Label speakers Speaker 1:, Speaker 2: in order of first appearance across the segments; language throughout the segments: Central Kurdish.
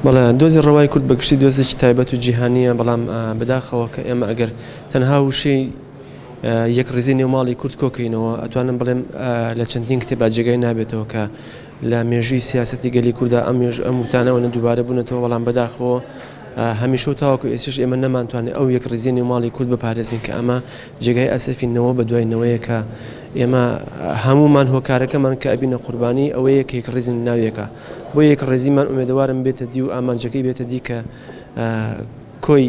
Speaker 1: بەڵێ دۆزی ڕەوای کورد بە گشتی دۆزێکی تایبەت و جیهانییە، بەڵام بەداخەوە کە ئێمە ئەگەر تەنها وشەی یەکڕیزی نێو ماڵی کورد کۆکەینەوە ئەتوانم بڵێم لە چەندین کتێبا جێگای نابێتەوە کە لە مێژووی سیاسەتی گەلی کوردا ئەم مێژوو ئەم وتانەوە نە دووبارە بوونەتەوە بەڵام بەداخەوە هەمیشە و تاوەکو ئێستش ئێمە نەمانتوانێت ئەو یەکڕیزیە نێو ماڵی کورد بپارێزین کە ئەمە جێگای ئەسەفی نەوە بە دوای نەوەیە کە ئێمە هەموومان هۆکارەکەمان کە ئەبینە قوربانی ئەوەیە کە یەکڕیزین ناویەکە بۆ یەکڕیزیمان ئومێدەوارم بێتە دی و ئامانجەکەی بێتە دی کە کۆی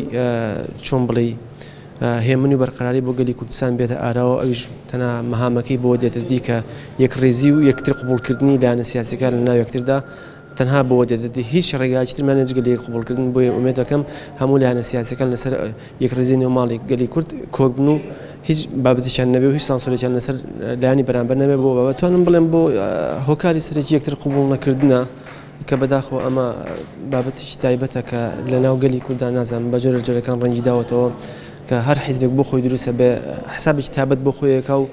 Speaker 1: چۆن بڵێی هێمنی و بەرقەراری بۆ گەلی کوردستان بێتە ئاراوە ئەویش تەنها مەهامەکەی بۆ دێتە دی کە یەکڕیزی و یەکتر قبوڵکردنی لایەنە سیاسیەکان لە ناو یەکتردا تەنها بۆ دێتە دی هیچ ڕێگایەکی ترمان نیە جگە لە یەک قبوڵکردن بۆیە ئومێد دەکەم هەموو لایەنە سیاسیەکان لەسەر یەکڕیزی نێو ماڵی گەلی کورد کۆک بن و هیچ بابەتێکیان نەبێ و هیچ سانسۆرێکیان لەسەر لایەنی بەرامبەر نەبێ بۆ بابەت توانم بڵێم بۆ هۆکاری سەرەکی یەکتر قبوڵ نەکردنە کە بەداخەوە ئەمە بابەتێکی تایبەتە کە لە ناو گەلی کورددا نازانم بە جۆرە جۆرەکان ڕەنگی داوەتەوە کە هەر حیزبێک بۆ خۆی دروستە بێ حسابێکی تابەت بۆ خۆیەکە و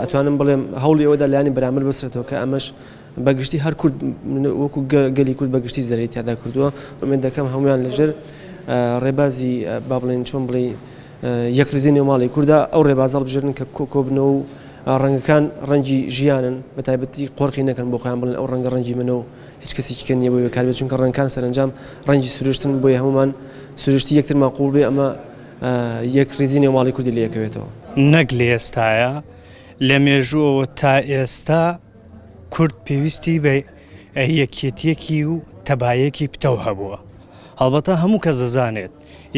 Speaker 1: ئەتوانم بڵێم هەوڵی ئەوەدا لایەنی بەرامبەر بسرێتەوە کە ئەمەش بە گشتی هەر کورد وەکو گەلی کورد بە گشتی زەرەری تیادا کردووە ئومێد دەکەم هەموویان لەژێر ڕێبازی با بڵێن چۆن بڵێ یەکڕیزی نێو ماڵی کوردە ئەو ڕێبازە هەڵبژێرن کە کۆبنەوە و ڕەنگەکان ڕەنگی ژیانن بە تایبەتی قۆرخی نەکەن بۆ خۆیان بڵێن ئەو ڕەنگە ڕەنگی منە و هیچ کەسێکی کە نییە بۆی بەکاربێت چونکە ڕەنگەکان سەرەنجام ڕەنگی سروشتن بۆیە هەموومان سروشتی یەکترمان قووڵ بێ ئەمە یەکڕیزی نێو ماڵی کوردی لێکەوێتەوە.
Speaker 2: نەک لە ئێستایا لە مێژووەوە تا ئێستا کورد پێویستی بە یەکێتیەکی و تەبایەکی پتەو هەبووە. هەڵبەتە هەموو کەس دەزانێت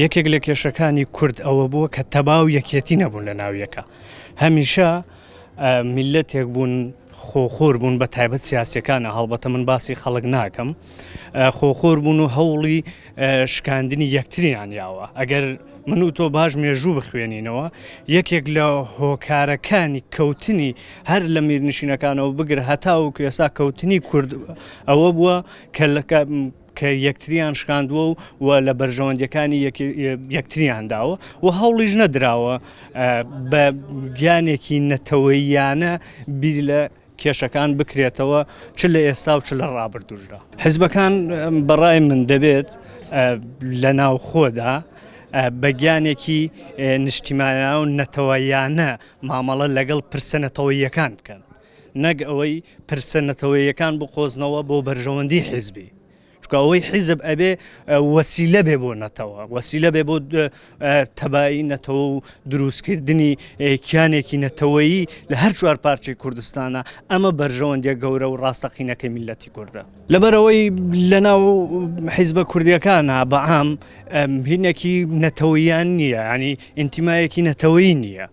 Speaker 2: یەکێک لە کێشەکانی کورد ئەوە بووە کە تەبا و یەکێتی نەبوون لە ناو یەکە. هەمیشە میللەتێک بوون خۆخۆر بوون بە تایبەت سیاسەکانە هەڵبەتە من باسی خەڵک ناکەم خۆخۆر بوون و هەوڵی شکاندنی یەکتریان یاوە ئەگەر من و تۆ باش مێژوو بخوێنینەوە یەکێک لە هۆکارەکانی کەوتنی هەر لە میرنشینەکانەوە بگر هەتاوەکو ئێستا کەوتنی کورد ئەوە بووە کە کە یەکتریان شکاندووە و و لە بەرژەوەندیەکانی یەکتریان داوە و هەوڵیش نەدراوە بە گیانێکی نەتەوەییانە بیر لە کێشەکان بکرێتەوە چ لە ئێستا و چ لە ڕابردووشدا. حزبەکان بەڕای من دەبێت لە ناوخۆدا بە گیانێکی نیشتیمانە و نەتەوەیانە مامەڵە لەگەڵ پرسە نەتەوەییەکان بکەن نەک ئەوەی پرسە نەتەوەییەکان بقۆزنەوە بۆ بەرژەوەندی حیزبی. چونکە ئەوەی حیزب ئەبێ وەسیلە بێ بۆ نەتەوە وەسیلە بێ بۆ تەبایی نەتەوە و دروستکردنی کیانێکی نەتەوەیی لە هەر چوار پارچەی کوردستانە ئەمە بەرژەوەندیە گەورە و ڕاستەقینەکەی میلەتی کوردە لەبەرەوەی لەناو حیزبە کوردیەکانە بەعام هینێکی نەتەوەیان نییە ینی ئینتیمایەکی نەتەوەیی نییە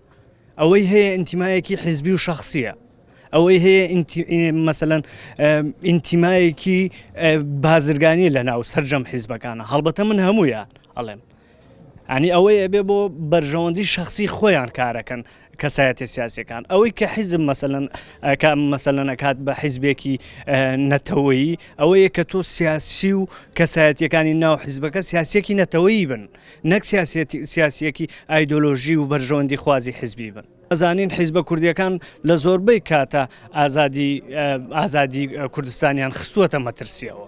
Speaker 2: ئەوەی هەیە ئینتیمایەکی حیزبی و شخصیە ئەوەی هەیە مەسەلەن ئینتیمایەکی بازرگانی لە ناو سەرجەم حیزبەکانە هەڵبەتە من هەموویان ئەڵێم ئەنی ئەوەی ئەبێ بۆ بەرژەوەندی شخصی خۆیان کارەکەن کەسایەتی سیاسەکان ئەوەی کە حیزب مەسەلەن کە مەسەلەن ئەکات بە حیزبێکی نەتەوەیی ئەوەیە کە تۆ سیاسی و کەسایەتیەکانی ناو حیزبەکە سیاسیەکی نەتەوەیی بن نەک سیاسیەکی ئایدۆلۆژی و بەرژەوەندی خوازی حیزبی بن. ئەزانین حیزبە کوردیەکان لە زۆربەی کاتە ئازادی ئازادی کوردستانیان خستووەتە مەترسیەوە.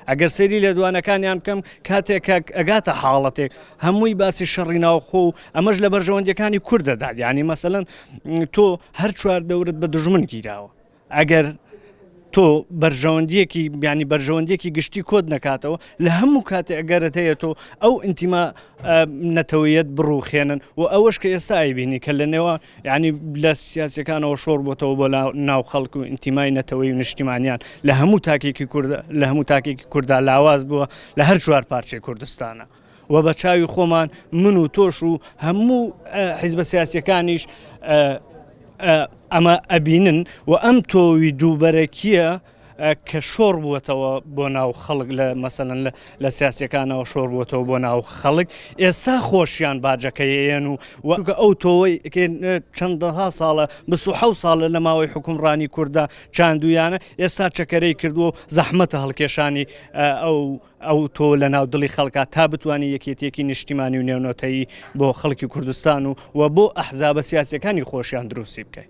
Speaker 2: ئەگەر سەیری لێدوانەکانیان بکەم کاتێک کە ئەگاتە حاڵەتێک هەمووی باسی شەڕی ناوخۆ و ئەمەش لە بەرژەوەندیەکانی کورد دەدات یعنی مەسەلەن تۆ هەر چوار دەورت بە دوژمن گیراوە ئەگەر تۆ بەرژەوەندیەکی بیانی بەرژەوەندیەکی گشتی کۆت نەکاتەوە لە هەموو کاتێ ئەگەرت هەیە تۆ ئەو ئینتیما نەتەوەیەت بڕوخێنن و ئەوەش کە ئێستا ئەیبینی کە لە نێوان ینی لە سیاسەکانەوە شۆڕ بۆتەوە بۆ ناو خەڵک و ئینتیمای نەتەوەی و نیشتیمانیان لە هەموو تاکێکی کورد لە هەموو تاکێکی کووردا لاواز بووە لە هەر چوار پارچەی کوردستانە. و بە چاوی خۆمان من و تۆش و هەموو حیزبە سیاسیەکانیش ئەمە ئەبینن و ئەم تۆوی دووبەرەکیە کە شۆڕ بووەتەوە بۆ ناو خەڵک لە مەسەلەن لە سیاسەکانەوە شۆڕ بووەتەوە بۆ ناو خەڵک ئێستا خۆشیان باجەکەیەن و وەکە ئەو تۆوەی چەندەها ساڵە 26 ساڵە لە ماوەی حکومڕانی کووردا چاندویانە ئێستا چەکەرەی کردووە و زەحمەتە هەڵکێشانی ئەو ئەو تۆ لە ناو دڵی خەڵکا تا بتوانی یەکێتیەکی نیشتیمانی و نێونەتەیی بۆ خەڵکی کوردستان و و بۆ ئەحزابە سیاسیەکانی خۆشیان دروستی بکەی.